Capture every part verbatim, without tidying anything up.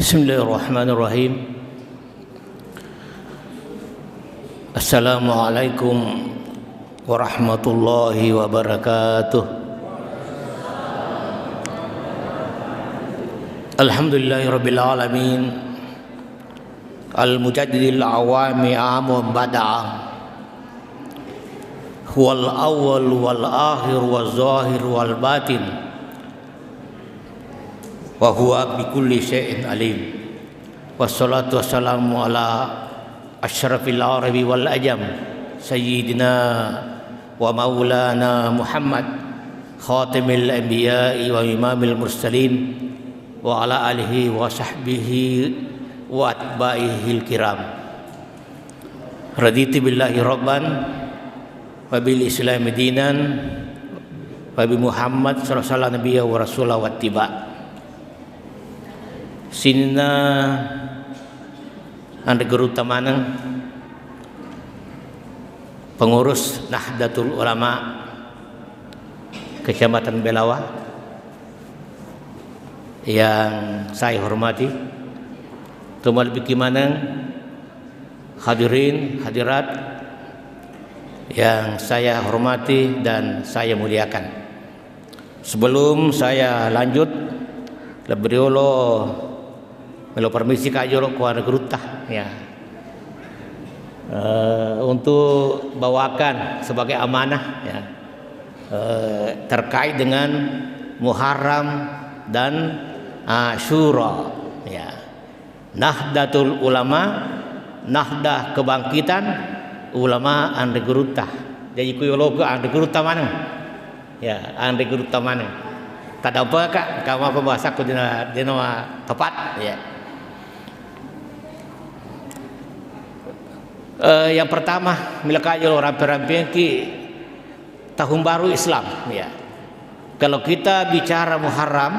Bismillahirrahmanirrahim. Assalamualaikum warahmatullahi wabarakatuh. Alhamdulillahirabbil alamin. Al-mujaddidil awami amun bada'a. Huwal awwal wal akhir wal zahir wal batin. Wa huwa bikulli syai'in alim. Wassalatu wassalamu ala asyrafil arabi wal ajam, sayyidina wa maulana Muhammad, khatimil anbiya'i wa imamil mursalin, wa ala alihi wa sahbihi wa atba'ihil kiram. Raditu billahi rabban, wa bil islami dinan, wa bi Muhammad sallallahu alaihi wasallam nabiyya wa rasula wa tiba. Sininna anre gurutta maneng, pengurus Nahdlatul Ulama Kecamatan Belawa yang saya hormati, tumalebiki maneng hadirin hadirat yang saya hormati dan saya muliakan. Sebelum saya lanjut, lebbi riolo melo permisi ka jolo ko anre gurutta, ya. Eh, untuk bawakan sebagai amanah, ya. Eh, terkait dengan Muharram dan Asyura, ya. Nahdlatul Ulama, Nahdah Kebangkitan Ulama anre gurutta. Jadi ku yoloku anre gurutta maneng. Ya, anre gurutta maneng. Tadampengka, engka mapa bahasaku dena, dena tepat, ya. Eh, yang pertama, milaka jolo rampe-rampengki tahun baru Islam, ya. Kalau kita bicara Muharram,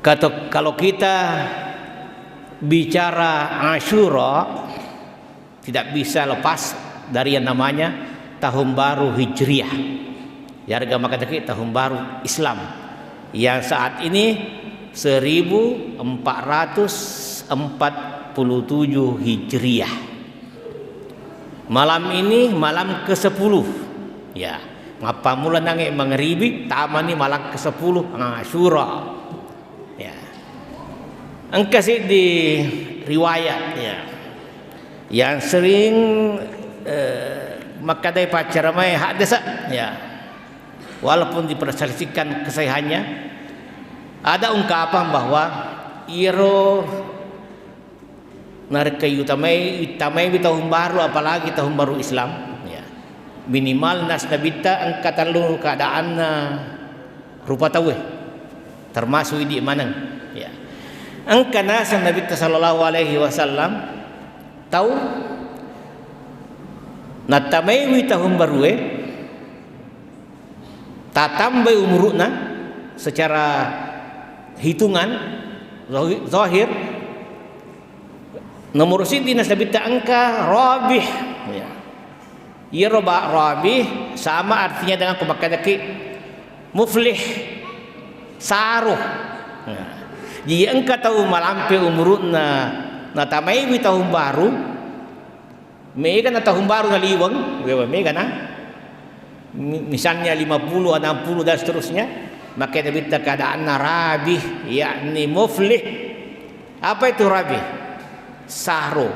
kato-, kalau kita bicara Asyura, tidak bisa lepas dari yang namanya tahun baru Hijriah. Yarega makkedaki tahun baru Islam. Yang saat ini seribu empat ratus empat puluh tujuh Hijriah. Malam ini malam kesepuluh. Ya, mappammula nange mangribi, tamani malam kesepuluh Asyura. Ya. Engka seddi riwayat, ya, yang sering, eh, makkadai paccaramae haddasa, ya. Walaupun diperselisihkan kesahihannya, ada ungkapan bahwa iyaro narekko utamai, utamai tahun baru, apalagi tahun baru Islam, ya. Minimal nas Nabitta engka tellu keadaanna rupa tauwe, termasuk idi maneng, ya. Engka naseng Nabitta sallallahu alaihi wasallam tau nattamaiwi tahun barue, tatambai umuru'na secara hitungan zahi-, zahir, nomor siddi nas Nabitta engka rabih. Ya. Iyaro ba-, rabih sama artinya dengan ku makkedaki muflih, saro. Nah, jadi engka tau malampe umuru'na natamaiwi tahun baru, mega na tahun baru naliweng, wewa mega na. Mi-, misalnya lima puluh, enam puluh dan seterusnya, maka Nabitta keadaanna rabih, yakni muflih. Apa itu rabih? Saro.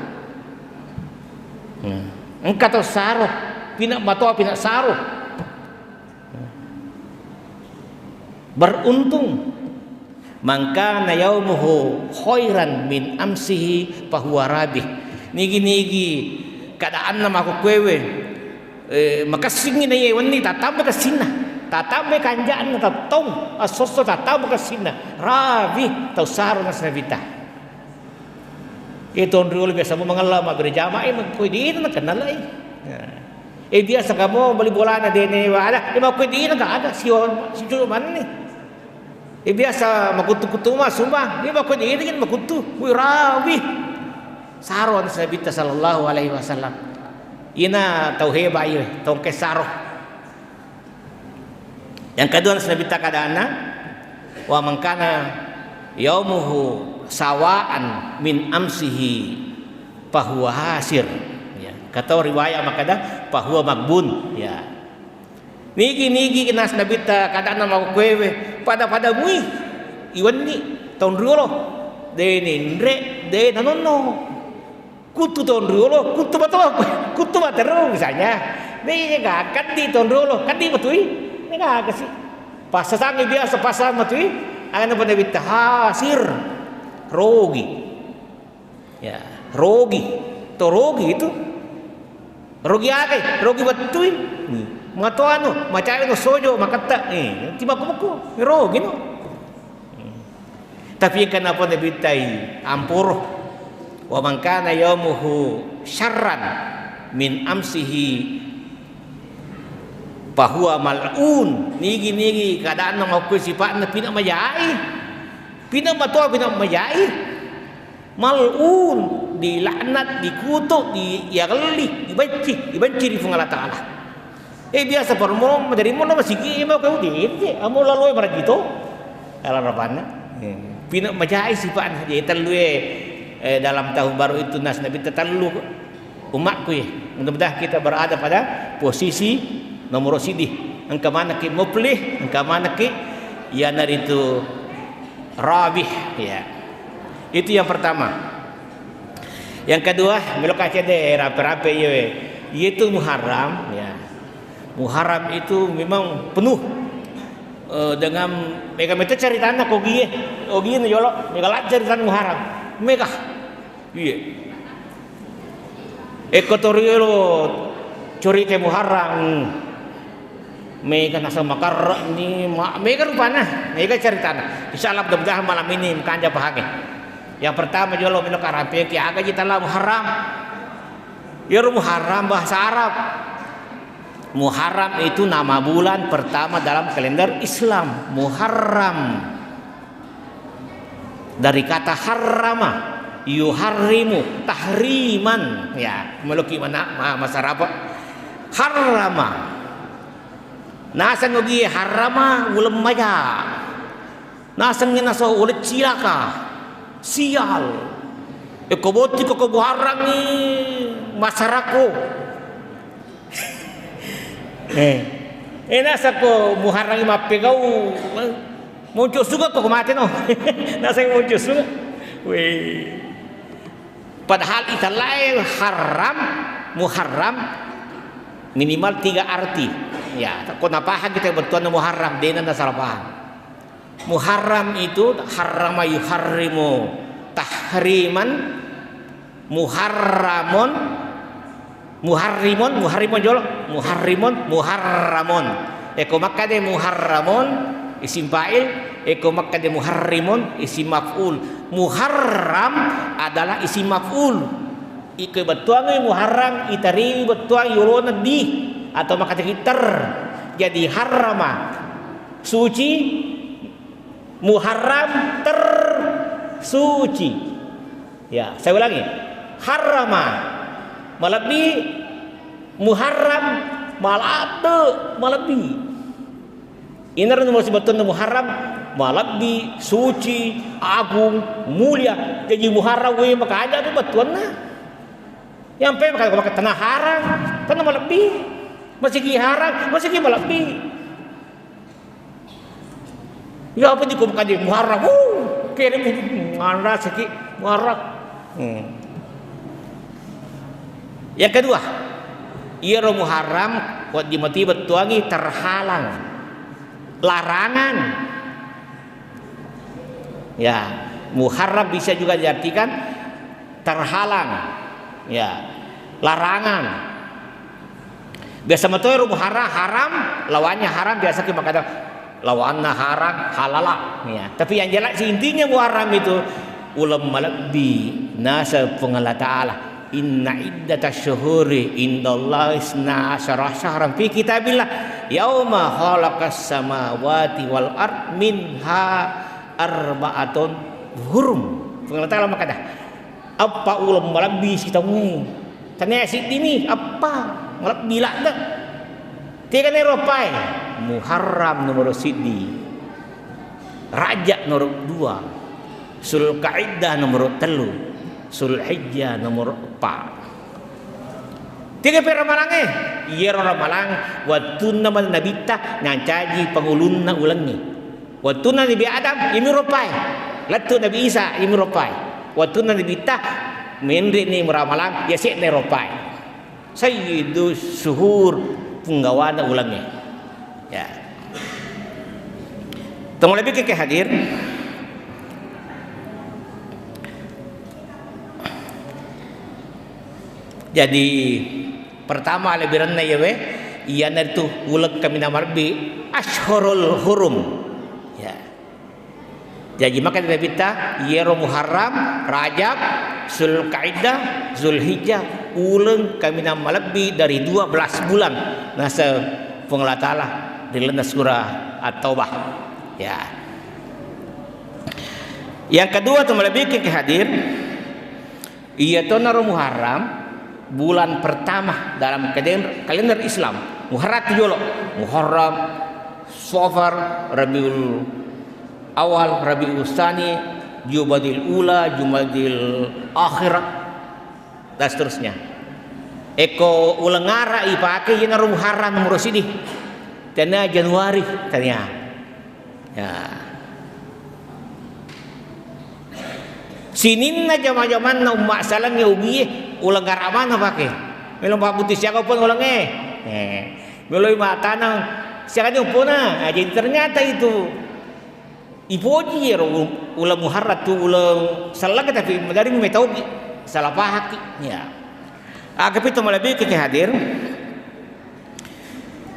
Hmm. Engka tau saro, pina matoa pina saro. Beruntung. "Man kana yaumuhu khairan min amsihi fahuwa rabih." Nigi-nigi keadaanna makkukkuewe, eh, makessingngi naiya wenni, tatambai kessinna, tatambai kanja'na, tattong, esso-esso tatambai kessinna. Rabih, tau saro naseng Nabitta. Itu onriyolo biasa mo mangella mabbere jama'i, makkoi dina nakennalai. Ya. Eh, biasa kamo bali bolana dene wada, eh, makkoi dina ka ada, siwa, siwa manni. Eh, biasa makuttu-kuttu ma sumbang, eh, makkoi dina kan makuttu, wih, rabih. Saro Nabitta sallallahu alaihi wasallam. Ina tau heba iya, tongke saro. Yang kedua, Nabitta kadana, Wa man kana yaumuhu sawa'an min amsihi fahuwa hasir. Ya, engka to riwaya makkeda fahuwa maghbun. Ya. Nigi-nigi nas Nabitta kadana makkuewe, pada-pada mui iwenni taung riolo. De ninre, de nanonno. Kuttu taung riolo, kuttu matoa, kuttu matero misalnya. Nega kaddi taung riolo, kaddi matui. Nega kasi. Passasangi biasa pasang matui. Angana pada Nabitta hasir. Rogi. Ya, rogi. To rogi itu. Rogi aga? Rogi wettui. Matoa no, macawe no sojo, maketta. Eh, tiba kuku, rogi no. Tapi engka napa Nabitta i amporo. Wa man kana yaumuhu syarran min amsihi fahuwa mal'un. Nigi-nigi keadaanna makkui sipa'na pina majai. Pina matoa, pina majai. Mal'un, dilaknat, dikutuk, di-, diagelli, dibenci, dibenci ri Puang Allah Ta'ala. Eh, biasa permo, dari mono masigi, mau kau di, amo lalo marajito. Ala rapanna. Eh, pina majai sipa'na, jadi tellue, eh, dalam tahun baru itu nas Nabitta tellu. Umatku ya, mudah-mudahan kita berada pada posisi nomor sidi. Engka manekki muflih, engka manekki iyanaritu rabih, ya. Itu yang pertama. Yang kedua, melo kacede rape-rape iya we. Yaitu Muharram, ya. Muharram itu memang penuh, eh, dengan mega mete ceritana kogie, ogie jolo, mega lajja ceritana Muharram. Mega. Iya. Ekko toriolo curita Muharram. Mega naseng makarre'ni, ma-, mega rupana, mega ceritana. Insya Allah mudah-mudahan malam ini makanja pahangnge. Yang pertama jolo melo karampengki aga ji tala Muharram. Iyaro Muharram bahasa Arab. Muharram itu nama bulan pertama dalam kalender Islam. Muharram. Dari kata harrama, yuharrimu, tahriman. Ya, meloki mana ma-, masarapa. Harrama. Naseng ogi harrama uleng maja. Nasengngi naso uleng cilaka. Sial. Eko botiko ko buharrangi masarako. Eh. Eh, nasako Muharram mappegau, monco suga ko mate no. Nasako monco suga. Weh. Padahal italae haram, Muharram minimal tiga arti. Ya, ko napahang kita bettuanna Muharram, dena nasala pahang. Muharram itu harrama yuharrimu tahriman, muharramun, muharrimun, muharrimun jolo, muharrimun, muharramun. Eko makkade muharramun, isim fa'il, eko makkade muharrimun, isim maf'ul. Muharram adalah isim maf'ul. Iko bettuangngi Muharram, itariwi bettuang yolona di atau makkataki ter. Jadi harrama, suci, Muharram ter, suci. Ya, saya ulangi. Harrama, malebbi, Muharram, maladde, malebbi. Inaro nomor sibettuanna Muharram, malebbi, suci, agung, mulia. Jaji Muharram we makaja tu bettuanna. Yang pe maka, maka tanah haram, tanah malebbi. Masigi haram, masigi malebbi. Ya apa di kum kadi Muharram? Uh, kere mu ngandra siki Muharram. Hmm. Yang kedua, iyaro Muharram wedding mati bettuangi terhalang, larangan. Ya, Muharram bisa juga diartikan terhalang. Ya, larangan. Biasa metoi ro Muharram haram, lawannya haram, biasa ki makkada lawanna haram, halala. Ya. Tapi yang jelas intinya Muharram itu uleng malebbi naseng Puang Allah Ta'ala. Inna iddata syuhuri indallahi isna asyara syahran fi kitabillah yauma khalaqas samawati wal ard minha arba'atun hurum. Puang Allah Ta'ala makkada, eppa uleng malebbi sitaungnge. Tania siddimi, eppa malebbi ladde. Tegana ero eppae? Muharram nomoro siddi. Rajab nomor dua, Zulkaidah nomor tellu, Zulhijjah nomor empat. Tiga pe ramalangnge, iyaro ramalang wettunna mani Nabitta nancaji pangulunna ulengnge. Wettunna Nabi Adam, imi roppae. Lettu Nabi Isa, imi roppae. Wettunna Nabitta menre'ni ramalang, yase'na roppae. Sayyidus syuhur, punggawana ulengnge. Ya. Tomalebbikki ke hadir. Jadi, pertama lebirenna iyawe, iyanaritu uleng kaminang malebbi, Ashhurul Hurum. Ya. Jaji, maka Nabitta, iyaro Muharram, Rajab, Zulkaidah, Zulhijjah, uleng kaminang malebbi dari dua belas bulan naseng Puang Allah Ta'ala ri lalenna surah At-Taubah. Ya. Yang kedua, tomalebbikki ke hadir, iyatonaro Muharram, bulan pertama dalam kalender, kalender Islam. Muharram tu jolo. Muharram, Safar, Rabiul Awal, Rabiul Tsani, Jumadil Ula, Jumadil Akhir, dan seterusnya. Eko uleng ara ipake iyanaro Muharram nomor sidi. Tania Januari, tania. Ya. Sininna jama-jamanna umma salengnge ugie, uleng ara maneng pake. Melo pabbuti siaga pun ulengnge. Eh. Meloi mataneng siaga ni upona. Ah, jadi ternyata itu ipoji ero uleng Muharram tu uleng selleng, tapi maderri metauki salah pahaki. Ya. Aga pito malebbi ke hadir.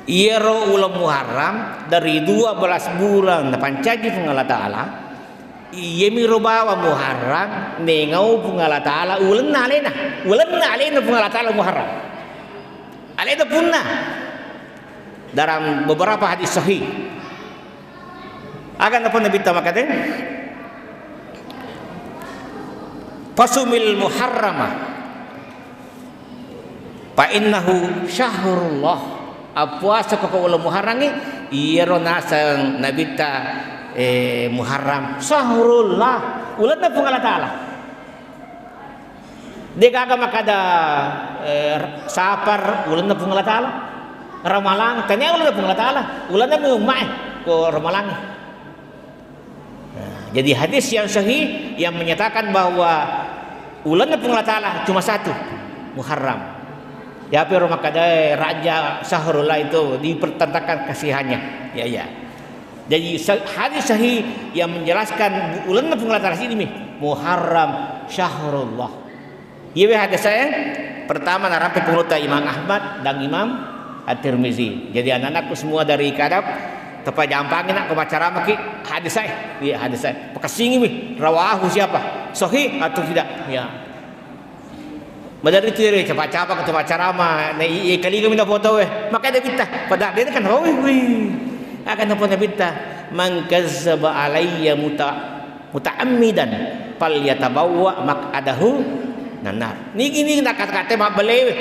Iyaro uleng Muharram dari dua belas bulan napancaji Puang Allah Ta'ala, iyamiro bawang Muharram nengau Puang Allah Ta'ala ulenna alena, ulenna alena Puang Allah Ta'ala Muharram. Alena punna dalam beberapa hadis sahih. Aga napau Nabitta makkeda, "Fasumil Muharrama fa innahu syahrullah." Appuasa ko uleng Muharrangnge, iyaro naseng Nabitta, eh, Muharram syahrullah, ulenna Puang Allah Ta'ala. Degaga makkeda, eh, Sapar ulenna Puang Allah Ta'ala, Ramalang tania ulenna Puang Allah Ta'ala, ulenna mi ummae ko Ramalangnge. Nah, jadi hadis yang sahih yang menyatakan bahwa ulenna Puang Allah Ta'ala cuma satu, Muharram. Ya, pero makkeda, eh, Raja Syahrullah itu dipertentangkan kasihannya. Ya, ya. Jadi, sa-, hadis sahih yang menjelaskan bu-, ulenna Puang Allah Ta'ala sini mi, Muharram Syahrullah. Iyawe hadis saya pertama narampe penguluta Imam Ahmad dan Imam At-Tirmizi. Jadi anak-anakku semua dari Kadap, tepajampangi nak ko baca ramaki hadis saya. Iya, hadis saya. Pakessingi mi, rawahu siapa? Sahih atau tidak? Ya. Maderri tu ere capa-capa ko tepaccarama, na i-, i-, kalinga mi napotoe. Maka Nabitta, padahal dia kan, wih, wih. Akan apa Nabitta? "Man kazzaba alayya muta-, muta'ammidan falyatabawwa maq'adahu minan nar." Nigi-nigi nakata-kata mabbalewe.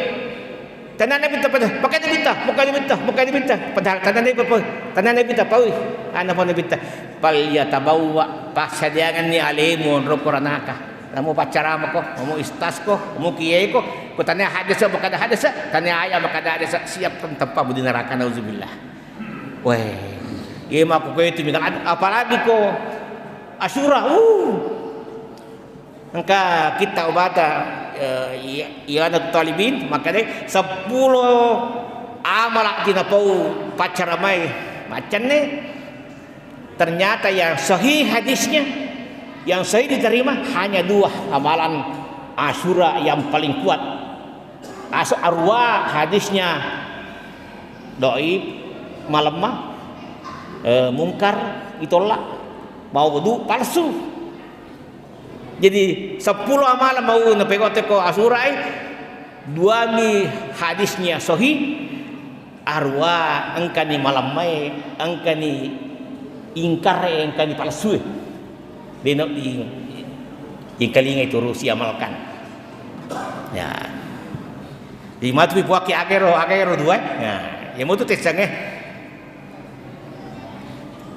Tanana Nabitta pada, maka Nabitta, maka Nabitta, maka Nabitta. Padahal tanana Nabitta, tanana Nabitta, pawi. Ana pa Nabitta, "Falyatabawwa, passadianganni alemu onrong ko ranaka." Namo paccaramako, namo istasko, namo kiyaiko, ko tania hadese, makada hadese, tania aya, makada hadese, siap tempa budi neraka, nauzubillah. Weh, iya mako koe tu mika, apalagi ko Asyura, uh. Engka kitta ubata, eh, iya, iyana talibin, makanya seppulo amala tinapau paccaramai, macanne. Ternyata yang sahih hadisnya, yang sahih diterima hanya dua amalan Asyura yang paling kuat. As-, arwa hadisnya doib, malemma, eh, mungkar, ditolak, mau wudu, palsu. Jadi, seppulo amalan mau napegote ko Asyura e, duami hadisnya sahih, arwa engkani malemmae, engkani ingkare, engkani palsue. Deno di, di kalinga itu harus diamalkan. Ya. Di matu puaki agero, agero dua. Ya. Ya mutu tessange.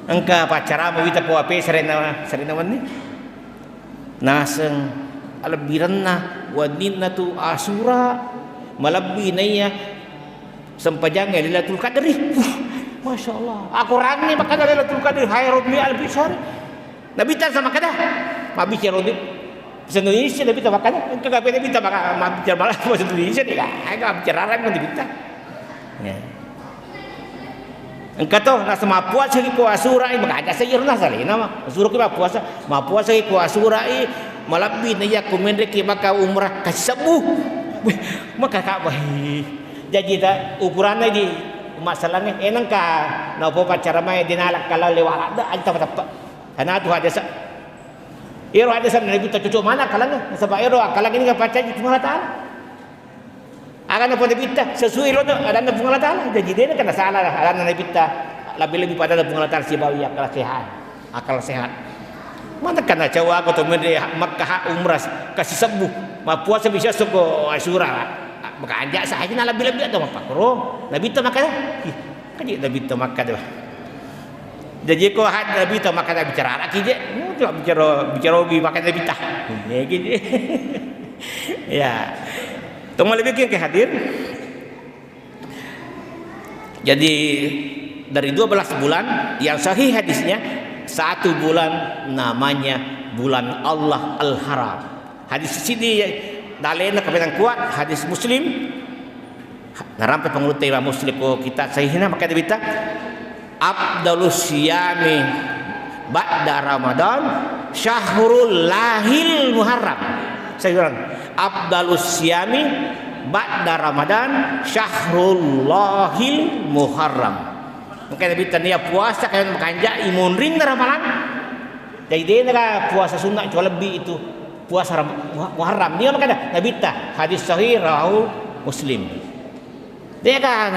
Engka paccarama wita ko ape serena, serena wenni. Naseng alebbirenna wenninna tu Asyura, malebbi naiya sempajangnge Lailatul Qadri. Wah, Masya Allah. Akorangnge makkeda Lailatul Qadri, hai Rabbi al-Bishar. Nabitta sa makkeda, mabbicara di bahasa Indonesia, Nabitta makkeda, engka kape Nabitta maka mabbicara malah bahasa Indonesia, dia, engka bicara Arab, Nabitta. Ya. Engka to, nasa mappuasa ki ko Asyura i, maka aja sayur nasa lena ma. Asyura ki mappuasa, mappuasa ki ko Asyura i, malebbi naiya ko menre ki maka umrah kasi sebbu. Wih, maka Ka'bah i. Jaji ta ukuranna di masalahnya, enang ka, napa paccaramae, denala kalau lewat ada, aja tepat-tepat. Karena tu hadis. Ero hadis Nabitta cocok mana akkalanna, nasaba ero akkalang ini ka paccaji Puang Allah Taala. Aga na pada Nabitta sesuai ro adanna Puang Allah Taala. Jadi dena kena salah adanna Nabitta, lebih-lebih pada Puang Allah Taala sibawa akal sehat. Akal sehat. Mana kana cawa ko to menre Makkah umrah kasi sebbu. Mappuasa bisa soko Asyura. Maka anja sahaja na lebih-lebih atau mapakro. Nabitta makkeda. Ih, kaji Nabitta makkeda. Jaji ko had Nabitta makkeda bicara araki je. Coba bicara, bicara ogi makkeda Nabitta. Ini gitu. Ya. Tunggu lebih ke hadir. Jadi dari dua belas bulan yang sahih hadisnya, satu bulan namanya bulan Allah Al-Haram. Hadis sini dalena kebetulan kuat, hadis Muslim. Narampe pangulutta Imam Muslim ko kita sahihna, maka Nabitta, "Afdalus siyami ba'da Ramadan syahrul lahil Muharram." Saya ulang, "Afdalus siyami ba'da Ramadan syahrul lahil Muharram." Maka Nabitta, nia puasa kalian makanja imunrinna Ramalang. Jadi dena ka puasa sunnah cuma lebih itu puasa Ram-, Muha-, Muharram. Dia makanya Nabitta, hadis sahih rawahu Muslim. Dega,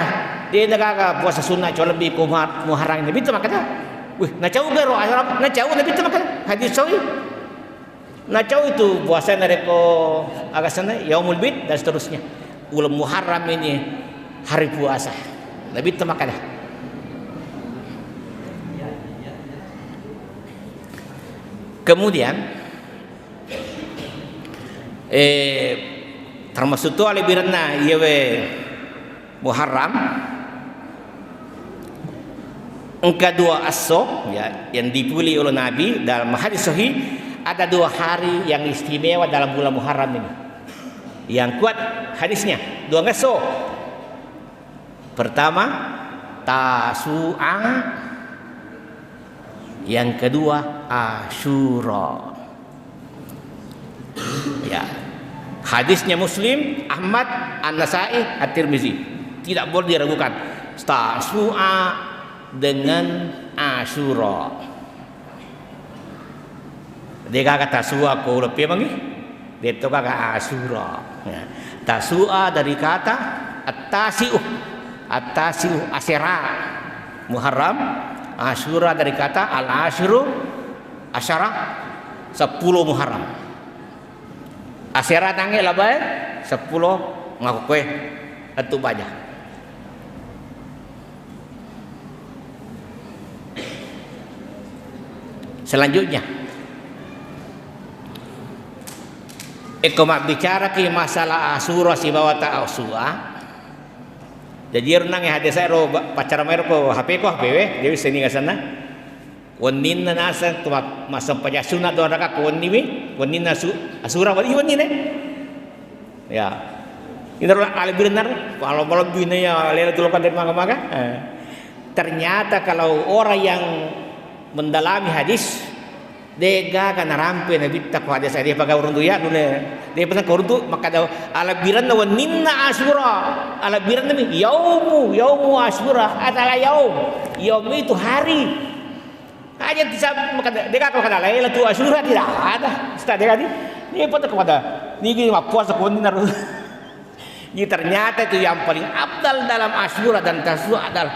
dega puasa sunnah cuma lebih ko Muhar-, Muharram Nabitta makkeda. Wih, nacau garo Arab, nacau Nabitta makkeda. Hadis sahih. Nacau itu puasa narekko agasana Yaumul Bid dan seterusnya. Bulan Muharram ini hari puasa. Nabitta makkeda. Kemudian Eh, termasuk to alebbirenna iyawe Muharram. Engka dua esso, ya, yang dipilih oleh Nabi dalam hadis sahih, ada dua hari yang istimewa dalam bulan Muharram ini. Yang kuat hadisnya, dua esso. Pertama, Tasu'a, yang kedua, Asyura. Ya. Hadisnya Muslim, Ahmad, An-Nasai, At-Tirmizi. Tidak boleh diragukan. Tasu'a dengan Asyura. Degaga Tasu'a ko uleppe mangi? Detto gaga Asyura. Ya. Tasu'a dari kata At-Tasi'u. At-Tasi'u Asyura Muharram. Asyura dari kata Al-Asyru Asyara, sepuluh Muharram. Asyara tangnge labae sepuluh, makkoe lettu baja. Selanjutnya, eko mabbicaraki masalah Asyura sibawa Tasu'a, jadi ero nangnge hadis ero ba-, paccara maero ko H P ko, H P we, jadi seni asenna. Wenninna naseng tu ma-, massempajang sunna dua rakaat ko wenniwi, wenninna su-, Asyura wenni, wennina. Ya. Inaro alebbi rennar, kalau malebbi na ya Lailatul Qadar maga-maga. Eh. Ternyata kalau orang yang mendalami hadis, degaga narampe Nabitta ko hadis, depa gaurung tu ya, nune, depa ko urung tu, makkada alebbirenna wenninna Asyura, alebbirenna mi, yaumu, yaumu Asyura, adalah yaum. Yaum itu hari. Aja tu sab-, makkada, degaga makkada Lailatul Asyura, tidak ada. Ustaz, degaga di. Ini foto kepada, nigi mappuasa ko wenni naru. Jadi ternyata itu yang paling afdal dalam Asyura dan Tasu'a adalah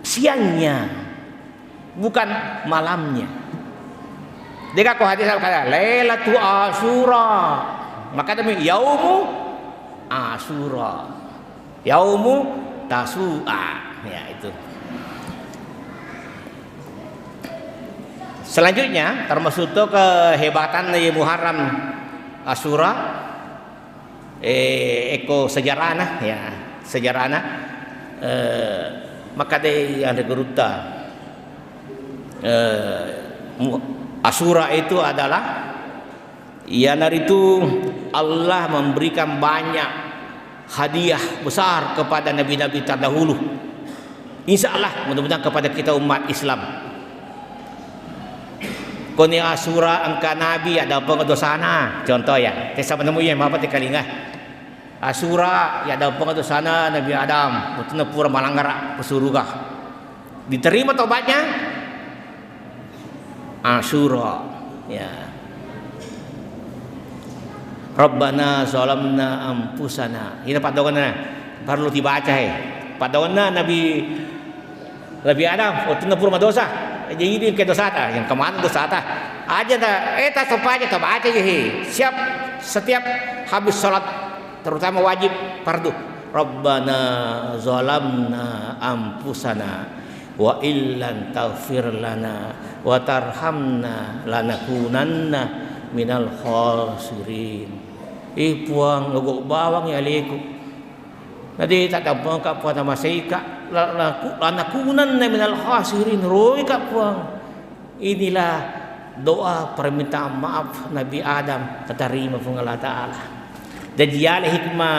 siangnya, bukan malamnya. Degaga ko hadis makkada Lailatul Asyura. Makkada mi yaumu Asyura. Yaumu Tasu'a. Ya, itu. Selanjutnya, termasuk to kehebatanna ye Muharram Asyura, eh, eko sejarahna, ya, sejarahna, eh, makkedai anre gurutta, eh, mu-, Asyura itu adalah, iyanaritu Allah memberikan banyak hadiah besar kepada nabi-nabi terdahulu. Insya Allah, mudah-mudahan kepada kita umat Islam. Koni Asyura engka nabi, ada apa dosana? Contoh ya, tesa menemu ya, apa tekalinga? Asyura, ya ada apa dosana Nabi Adam, wettunna pura malanggara pesuruga. Diterima tobatnya? Asyura, ya. Rabbana zalamna anfusana. Ini paddoanna perlu dibaca, he. Paddoanna Nabi, Nabi Adam, wettunna pura madosa. Jadi ini ke dosata, yang kemana dosata? Aja ta, eh, ta sepaja ta baca je, he. Siap, setiap habis sholat, terutama wajib fardu. Rabbana zalamna anfusana wa illam taghfir lana wa tarhamna lanakunanna minal khasirin. Eh, Puang, logo bawang ya aleku. Nade taddampengka Puang, tamaseika, la-, laku-, lanakunanna minal khasirin, roika Puang. Inilah doa permintaan maaf Nabi Adam, tatarima Puang Allah Ta'ala. Jaji yale hikmah,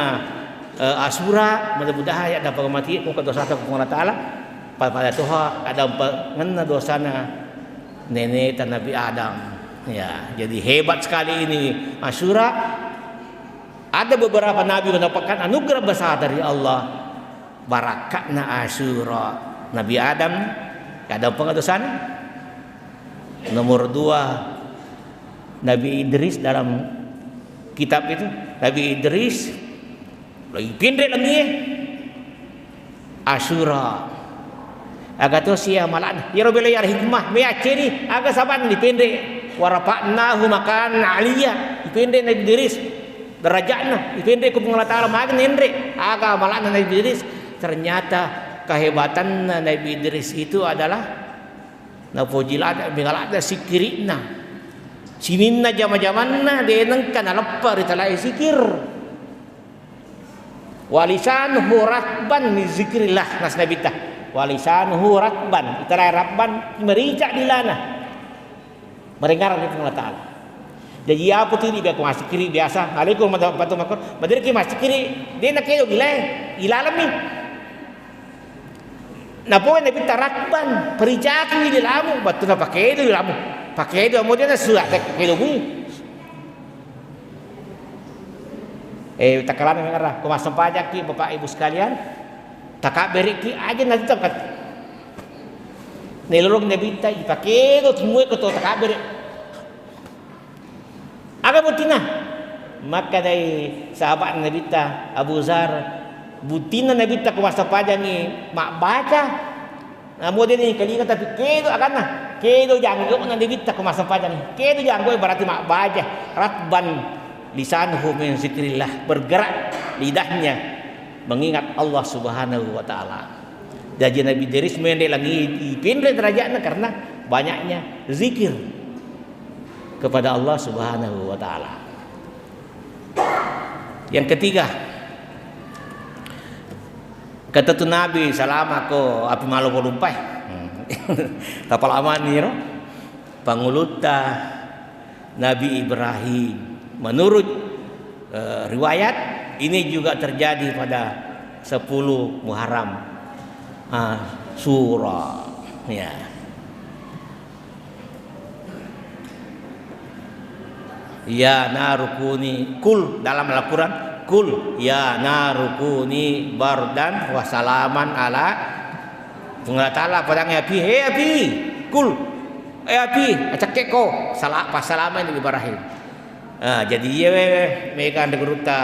eh, Asyura, mudah-mudahan ya dapat mati ku dosa Puang Allah Ta'ala, pa-, pada toha ada pe-, ngenna dosana neneta Nabi Adam. Ya, jadi hebat sekali ini Asyura. Ada beberapa nabi mendapatkan anugerah besar dari Allah. Barakatna Asyura. Nabi Adam, ada apa dosana? Nomor dua, Nabi Idris dalam kitab itu, Nabi Idris lagi pinre lengie. Asyura. Aga to sia malana. Iyaro bela iyaro hikmah, me acceni, aga sabanna dipinre. Warafa'nahu makanan aliyya. Dipinre Nabi Idris derajatna, dipinre ku Puang Allah Ta'ala, magi nenre. Aga malana Nabi Idris? Ternyata kehebatanna Nabi Idris itu adalah napoji lada, mega lada sikkiri'na. Sininna jama-jamanna de nengka naleppa ri talae sikir. Walisanuhu ratban min zikrillah, nas Nabitta. Walisanuhu ratban, italae ratban, merica lilana. Marengarang ri Puang Allah Ta'ala. Jaji, apa tu ini biasa masikiri biasa. Alaikum mata-, batu makor. Maderki masikiri, de nakedo bilae, ilalemi. Napoe Nabitta ratban, pericaki lilamu, batu napakedo lilamu. Pakedo, amo de nasurak, kedo bui. Eh, takalana mengarah, ko massempajangki, Bapak Ibu sekalian, takabbereki aja nanti tempat. Nelolong Nabitta, ipakedo semua ko to takabbere. Aga buttina? Makkedai sahabat Nabitta, Abu Zar, buttinna Nabitta ko massempajangngi mabbaca. Namo de nikalinga, tapi kedo aganna, kedo janggo'na Nabitta ko massempajangngi. Kedo janggo'e berarti mabbaca. Ratban lisanuhu min zikrillah, bergerak lidahnya mengingat Allah Subhanahu wa Ta'ala. Jaji Nabi Idris menre langi ipinre derajatna karena banyaknya zikir kepada Allah Subhanahu wa Ta'ala. Yang ketiga, kata tu Nabi, salama ko api malo polumpai. Hmm. Tapalamaniro pangulutta Nabi Ibrahim. Menurut, eh, riwayat, ini juga terjadi pada sepuluh Muharram, ah, Asyura. Ya. Ya narukuni, kul dalam Al-Quran, kul ya narukuni bardan wa salaman ala Puang Allah Ta'ala, padangngi api, he api, kul, eh api, acekke ko, sala-, passalamai Nabi Ibrahim. Ah, jadi iya we, mega anre gurutta,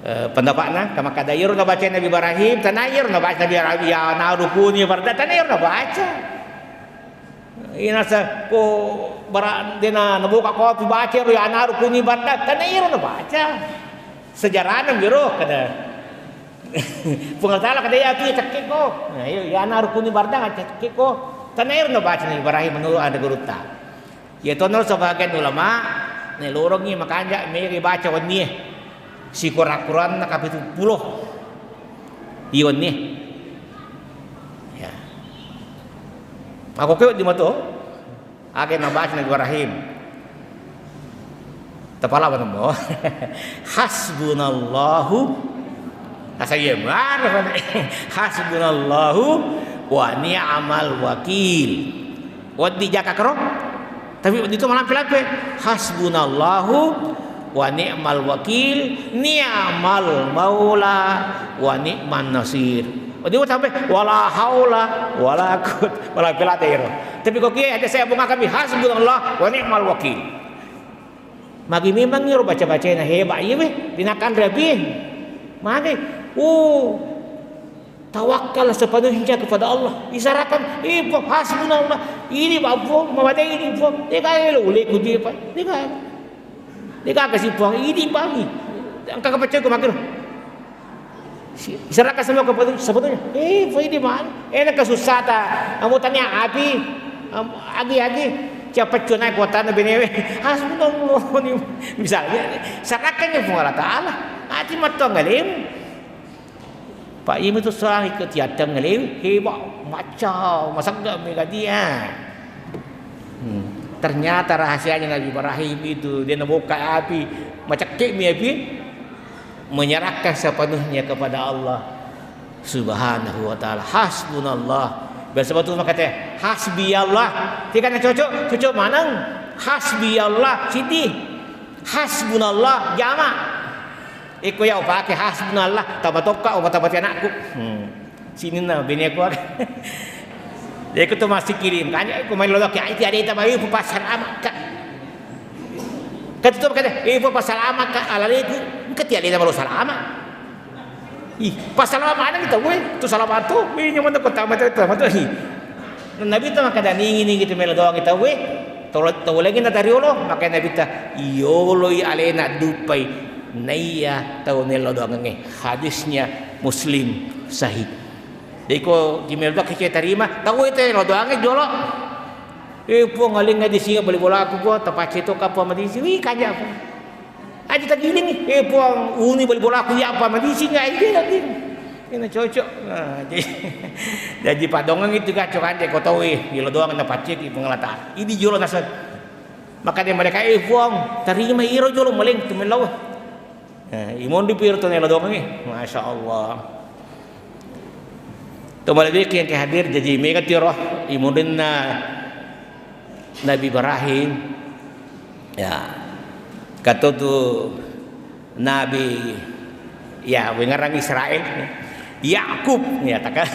eh, pendapatna, kamakkada iyaro nabaca Nabi Ibrahim, tana iyaro nabaca Nabi Ibrahim, ya narukuni bardan, tana iyaro nabaca. Inasa ko bara dena naboka kopi baca ro ya narukuni bardan, tana iyaro nabaca. Sejarahna biro kada. Puang Allah Ta'ala kada ya api cekke ko. Nah, iya, ya narukuni bardan cekke ko. Tanna ero nabaca Nabi Ibrahim menurut anre gurutta. Iya tonno sebagian ulama, naelorengngi makanja mega baca wennie. Sikura-kuranna kapitu pulo. Iya wennie. Ya. Makkoke wedding mato, aga nabaca Nabi Ibrahim. Tapalawa namo. Hasbunallahu. Asa iya maro. Hasbunallahu wa ni'mal wakil. Wedding jaka karo. Tapi wedding tu malampe-lampe. Hasbunallahu wa ni'mal wakil, ni'mal maula wa ni'man nasir. Wedding tu sampai wala haula wala quwwata wala quwwata ero. Tapi kok kiye ada saya bunga kami hasbunallah wa ni'mal wakil. Magi memang iro baca-bacana hebat iya weh, dinakan rabi. Magi, oh, tawakkal sepenuhnya kepada Allah. Isarakan, eh, Puang, hasbunallah. Ini Pak Puang, mamadai ini Puang. Dia kaya lo, ulai ku dia Pak. Dia kaya, dia kaya kasih Puang, ini Pak. Angka kepercayaan ku makin. Si-, serahkan semua kepada sepenuhnya. Eh, ini mana? Eh, nak susah ta. Kamu tanya api, am-, agi-agi. Siapa cuna kota na benewe? Hasbunallah ni. Misalnya, serahkan ya Puang Allah Ta'ala. Ati matong galemu. Pak Imi tu serang ikut tiatang galemu. Hebat, macam, masagga mega dia. Hmm. Ternyata rahasianya Nabi Ibrahim itu, dia nabuka api, macekke mi api, menyerahkan sepenuhnya kepada Allah Subhanahu wa Ta'ala. Hasbunallah. Biasa betul makanya hasbi Allah. Tidak ada cocok, cocok manang. Hasbi Allah, siti. Hasbunallah, jama. Iko ya upake hasbunallah, tambah tokka, obat-obati anakku. Hmm. Sininna bini aku. Jadi aku tuh masih kirim, kanya aku main loloki, "Ai, tiada itu bayu, pasal amat, Kak." Kata tuh kata, "Eh, pasal amat, Kak, alaleku." Engka tiada itu baru salah amat. Ih, pasal amat ada kita, weh. Tuh salah batu, weh, nyaman tuh kota mata, kota mata, ih. Nabi tuh makkeda ningi-ningi tu melo doang tauwe, tau-, tau lagi na tariolo, makkeda Nabi ta, "Iyoloi alena duppai naiya tau nello doangengnge." Hadisnya Muslim sahih. Jadi ko di melo doang kece tarima, tauwe te lo doangnge jolo. Eh, Puang, alinga di singa bali bolaku, Puang, tapacce to kapang madisi, wih, kanja, Puang. Aja tagiling, eh, Puang, uni bali bolaku, ya, apa madisi, nggak, iya, iya. Ini cocok. Nah, jadi, jadi padongang itu gaco kande ko tau, eh, ilo doang na pacceki Puang Allah Ta'ala. Ini jolo nasab. Maka dia mereka, eh, Puang, terima iro jolo maleng tu melau. Eh, imonri piro tu nelo doang, eh. Masya Allah. To malebeki yang hadir, jadi mega tiro imonrinna Nabi Ibrahim. Ya. Kato tu Nabi, ya, wengerang Israel, Yakub, ya, taka.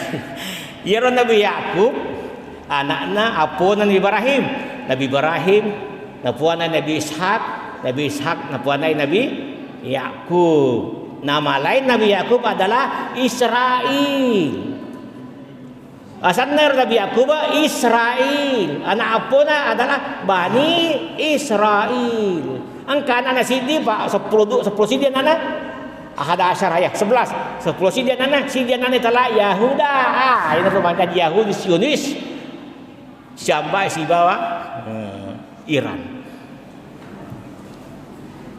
Iyaro Nabi Yakub, anakna, apona Nabi Ibrahim. Nabi Ibrahim, napuana Nabi Ishak, Nabi Ishak, napuana Nabi Yakub. Nama lain Nabi Yakub adalah Israel. Asanna ero Nabi Yakub Israil, anak appona adalah Bani Israil. Engka anakna siddi, Pak, seppulo du-, seppulo siddi anakna. Ahada asyara ya, sebelas. Seppulo siddi anakna, siddi anakna tala Yahuda. Ah, ini tuh makanya Yahudi Zionis. Siambai sibawa, eh, Iran.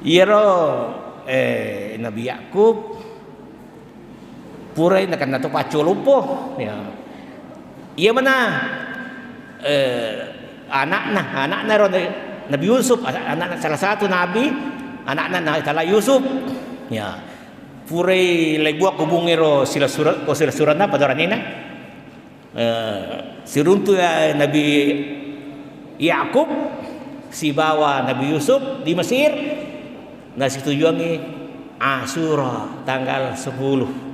Iyaro, eh, Nabi Yakub Purai nakenna to paccoloppo. Ya. Iya mana, eh, anakna, anakna ro Nabi Yusuf, anakna salah satu nabi, anakna na-, tala Yusuf. Ya. Purai lebuak hubungi ro sila surat, ko sila surat apa doranina? Eh, siruntu, eh, Nabi Yakub sibawa Nabi Yusuf di Mesir, nasitujuangngi Asyura tanggal sepuluh.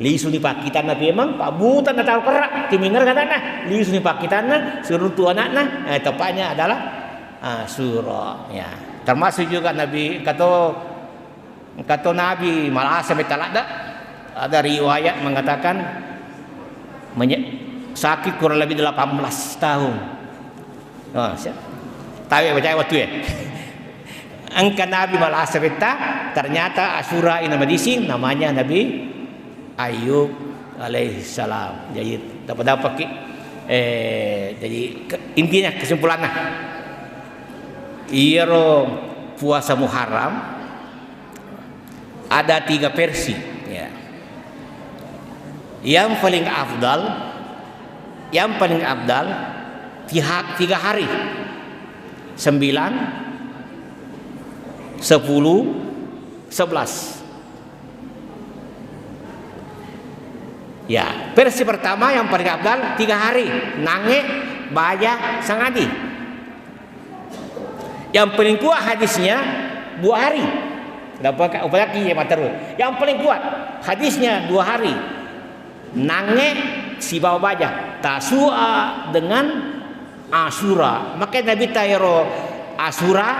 Lisuni pakkitanna memang, pabbutanna tau kerra, timinner katana, lisuni pakkitanna, siruntu anakna, eh, tepatnya adalah Asyura. Ya, termasuk juga Nabi, kato Engka to Nabi malasa metta ladde. Ada riwayat mengatakan menye-, sakit kurang lebih delapan belas tahun. Oh, siap. Tahu ya, percaya waktu ya. Engka Nabi malasa metta, ternyata Asyura ina madising, namanya Nabi Ayub alaihissalam. Jadi, dapat-dapat ki. Eh, jadi ke-, intinya, kesimpulanna, iyaro puasa Muharram ada tiga versi, ya. Yang paling afdal, yang paling afdal tiha-, tiga hari, sembilan, sepuluh, sebelas. Ya, versi pertama yang paling afdal tiga hari, nange, baja, sangadi. Yang paling kuat hadisnya dua hari. Dapat upalaki ya materu. Yang paling kuat hadisnya dua hari. Nange sibawa baja. Tasua dengan Asura. Maka Nabi ta ero Asura,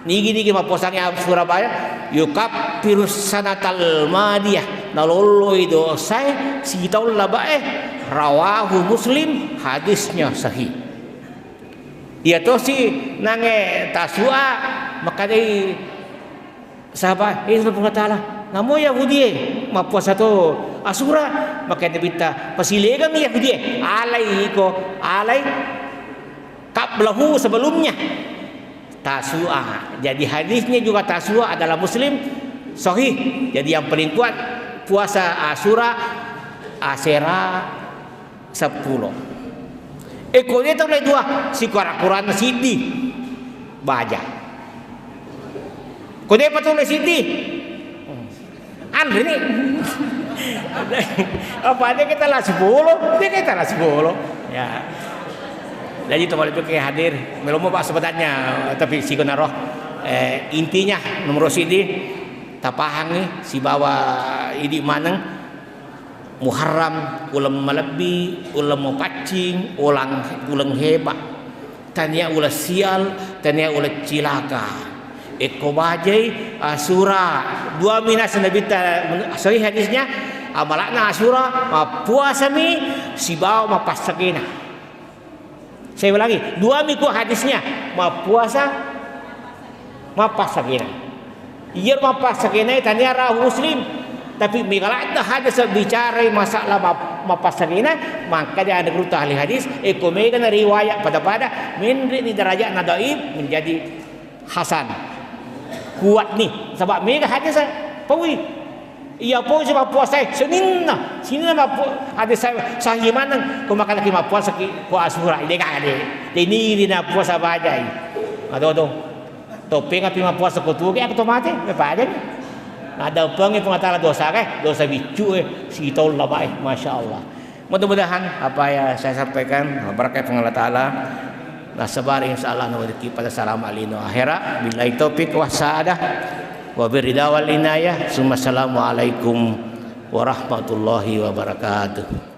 nigi-nigi mappuasangi Asura baja, yukaffiru sanatal madiyah, nalolloi dosae sitaung labae. Rawahu Muslim, hadisnya sahih. Iya tosi nange Tasua, makkedai sahabat, "Eh, Puang Allah Taala, namo Yahudie mappuasa to Asura?" Maka Nabitta, "Pasilegami Yahudie, alai iko, alai qablahu, sebelumnya." Tasua. Jadi hadisnya juga Tasua adalah Muslim, sahih. Jadi yang paling kuat puasa Asura, Asera, seppulo. E, ko de tau le dua, sikura-kurana siddi baja. Ko de pa tau le siddi, anre ni. Apa de kita la seppulo, de kita la seppulo. Ya. Jadi to malebbi ke hadir, melomo Pak sebenarnya, tapi sikona roh. Eh, intinya nomor siddi, tapahangi sibawa idi maneng. Muharram, uleng malebbi, uleng mapaccing, ulang, uleng heba. Tania uleng sial, tania uleng cilaka. Ekko bajai Asura, dua minasa Nabitta, sahih hadisnya, amalakna Asura, mappuasami sibawa mapassakena. Saya ulangi, dua mi ku hadisnya, mappuasa, mappassakena. Iya mappassakena tania rawahu Muslim. Tapi mega ladde hadis bicarai masalah map-, mappassakena, maka dia ada guru ahli hadis, eko mega na riwayat pada-pada, menre ni derajatna dhaif menjadi hasan. Kuat ni, sebab mega hadis paui. Iya pau si mappuasa, eh, Seninna, Seninna mappu-, hadis sa-, sahih maneng, ko makanaki mappuasa ki, ko Asura, de gaga de. De niri na puasa bajai. Adodo. Topenga pi mappuasa ko tuge, aku to mate, me pada ni. Ada pengi pengatala dosa ke, dosa biccu, eh, sitaung labae, Masya Allah. Mudah-mudahan apa yang saya sampaikan berkah Puang Allah Taala. Nasabari insya Allah nawariki pada salama lino akhera. Billahi taufik wa sa'adah. Wa birida wal inayah. Summa assalamu alaikum warahmatullahi wabarakatuh.